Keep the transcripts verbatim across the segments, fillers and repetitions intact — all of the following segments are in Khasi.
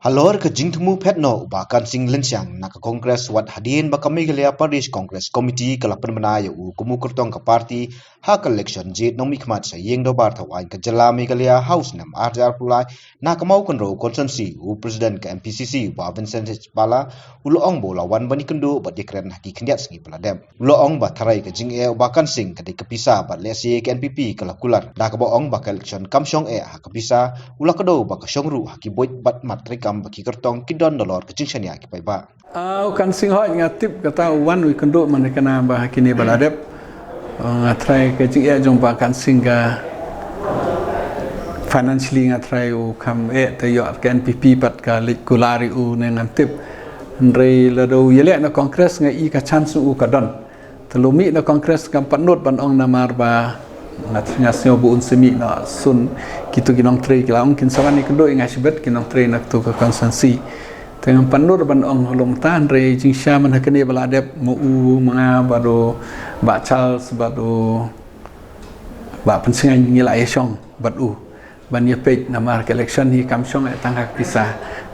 Halor ka jingthmu phet noh u Bah Kansing Lynsiang na ka Congress, wat hadien ba ka Meghalaya Pradesh Congress Committee ka la pynbna ïa u kum u kyrtong ka party ha ka election jied nongmihkhmat sha ïing dorbar thawaiñ ka jylla Meghalaya ha u snem ar hajar arphew lai, na ka Mawkynrew constituency, u President ka M P C C u Bah Vincent H Pala u la ong ba u la wan ban ïakynduh bad ïakren ha ki khyndiat sngi ba la dep. U la ong ba tharai ka jingeh u Bah Kansing ka dei ka pisa bad lehse ka N P P ka la kular, da kaba ong ba ka election kam shong eh ha ka pisa. U la kdew ba ka shong ruh ha ki buit bad mat treikam ba ki kyrtong ki don halor ka jingshaniah ki paidbah. Ah, u Kansing hooid nga tip kata u wan u ïakynduh mynne kane ba ha kine ba la dep. Ah, nga tharai ka jingeh jong u Bah Kansing ka financially nga tharai u kham eh te ïoh ka N P P pat ka leit kular ïa u ne ngam tip. Hynrei lada u ïaleh na Congress nga i ka chance u ka don. Te lada u mih na Congress kam pat nud ban ong namar ba nga, nga sngew ba un sa mih na sun kito ki nongtrei ki la ong kin sa wan ïakynduh ïa nga shibit ki nongtrei na kito ka constituency. Te ngam pat nud ban ong halor mynta, hynrei jingshisha mynne ha kane ba la dep, ma u, ma nga bad u Bah Charles bad u Bah Pynshngaiñ ngi la ïashong bad u ban ïapeit namar ka election hi kam shong eh tang ha ka pisa.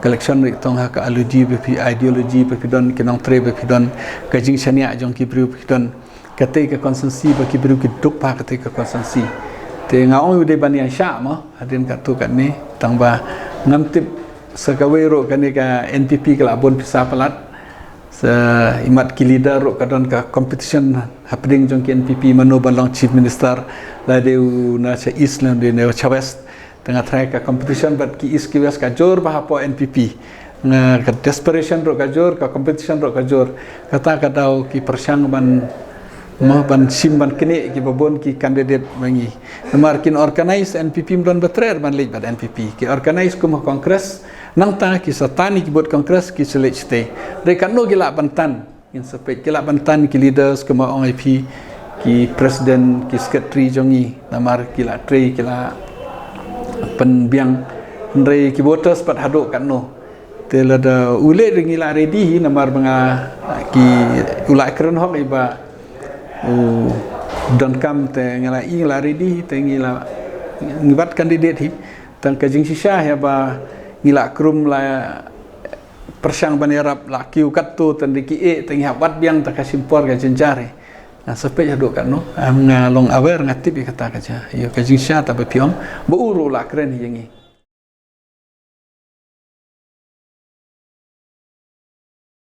Ka election ruh tang ha ka ideology ba phi, ideology ba phi don, ki nongtrei ba phi don, ka jingshaniah jong ki briew ba phi don, katei ka constituency ba ki briew ki duk bha katei ka constituency. Te nga ong u dei ban ïaishah mo hadien katto katne, tang ba ngam tip sa kawei ruh kane ka N P P ka la bun pisa palat. Sa imat ki leader ruh ka don ka competition hapdeng jong ki N P P mano ban long chief minister, lada u na sha east lada u na sha west. Te nga tharai ka competition bad ki east ki west ka jur bha hapoh N P P. Nga ka desperation ruh ka jur, ka competition ruh ka jur. Kata ka daw ki pyrshang ban, mo ban shim ban knieh kiba bun ki candidate ba ngi. Namar kin organize N P P ym don ba treh ban leit bad N P P. Ki organize kum ha Congress, nangta ki sa tan ïa ki vote Congress ki sa leit shatei. Hynrei katno ki lah ban tan. Ngin sa peit ki lah ban tan ki leaders kumba ong ïa phi, ki president, ki secretary jong ngi, namar ki lah trei, ki lah pynbiang. Hynrei ki voters pat haduh katno. Te lada u leh ruh ngi lah ready hi namar ba nga ki u lah kren hok hi ba u donkam te ngi lah i ngi lah ready hi te ngi lah ngi bat candidate hi. Tang ka jingshisha hi ba ngi lah krum lah pyrshang ban ïarap lah kiew katto tang da ki eh tang ïa wat biang tang ka shim por ka jynjar hi. Nga sa peit haduh katno, am nga long aware nga tip ïa kata ka ja. Ïa ka jingshisha ta ba phi ong ba u ruh lah kren hi ïa ngi.